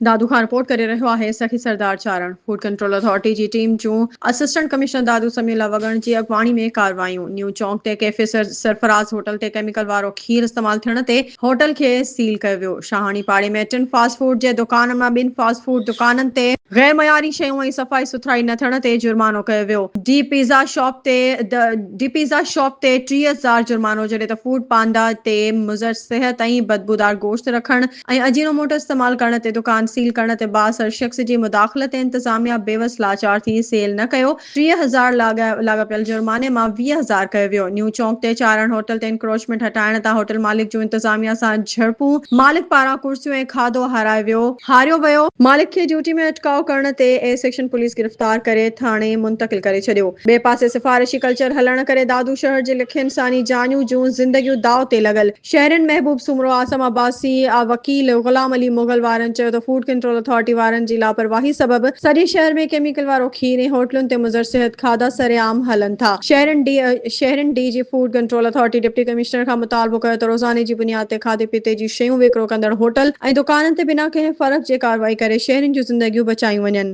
دادو کان رپورٽ ڪري رهيو آهي سخي سردار چارڻ، فوڊ ڪنٽرول اٿارٽي جي ٽيم جون اسسٽنٽ ڪمشنر دادو سميع الله وڳڻ جي اڳواڻي ۾ ڪارروايون، نيو چونڪ تي ڪيفي سرفراز هوٽل تي ڪيميڪل وارو کير استعمال ٿيڻ تي هوٽل کي سيل ڪيو ويو، شاهاڻي پاڙي ۾ ٽن فاسٽ فوڊ جي دڪانن مان ٻن فاسٽ فوڊ دڪانن تي غير معياري شيون ۽ صفائي سٿرائي نه ٿيڻ تي جرمانو ڪيو ويو، ڊي پيزا شاپ تي ڊي پيزا شاپ تي 30,000 جرمانو جڏهن ته فوڊ پانڊا تي مضر صحت ۽ بدبودار گوشت رکڻ ۽ اجينو موٽو استعمال ڪرڻ تي دڪان سيل ڪرڻ تي بااثر شخص جي مداخلت تي انتظاميا بيوس لاچار ٿي سيل نه ڪيو، 30,000 لاڳاپيل جرماني مان 20,000 ڪيو ويو، نيو چونڪ تي چارڻ هوٽل تي انڪروچمينٽ هٽائڻ تان هوٽل مالڪ جون انتظاميا سان جهڙپون، مالڪ پاران ڪرسيون ۽ کاڌو هارايو ويو، هاريو ويو، مالڪ کي ڊيوٽي ۾ اٽڪاء ڪرڻ تي اي سيڪشن پوليس گرفتار ڪري ٿاڻي منتقل ڪري ڇڏيو، ٻئي پاسي سفارشي ڪلچر هلڻ ڪري دادو شهر جي لکين انساني جانيون جون زندگيون داء تي لڳل. شهرين محبوب سومرو، عاصم عباسي، وڪيل غلام علي مغل وارن چيو ته فوڊ ڪنٽرول اٿارٽي وارن جي لاپرواهي سبب سڄي شهر ۾ ڪيميڪل وارو کير ۽ هوٽلن تي مضر صحت کاڌا سرعام هلن ٿا. شهرين ڊي شهرين D G food control authority deputy commissioner کان مطالبو ڪيو ته روزاني جي بنياد تي کاڌي پيتي جون شيون وڪرو ڪندڙ هوٽل ۽ دڪانن تي بنا ڪنهن فرق جي ڪارروائي ڪري شهرين جون زندگيون بچايون وڃن.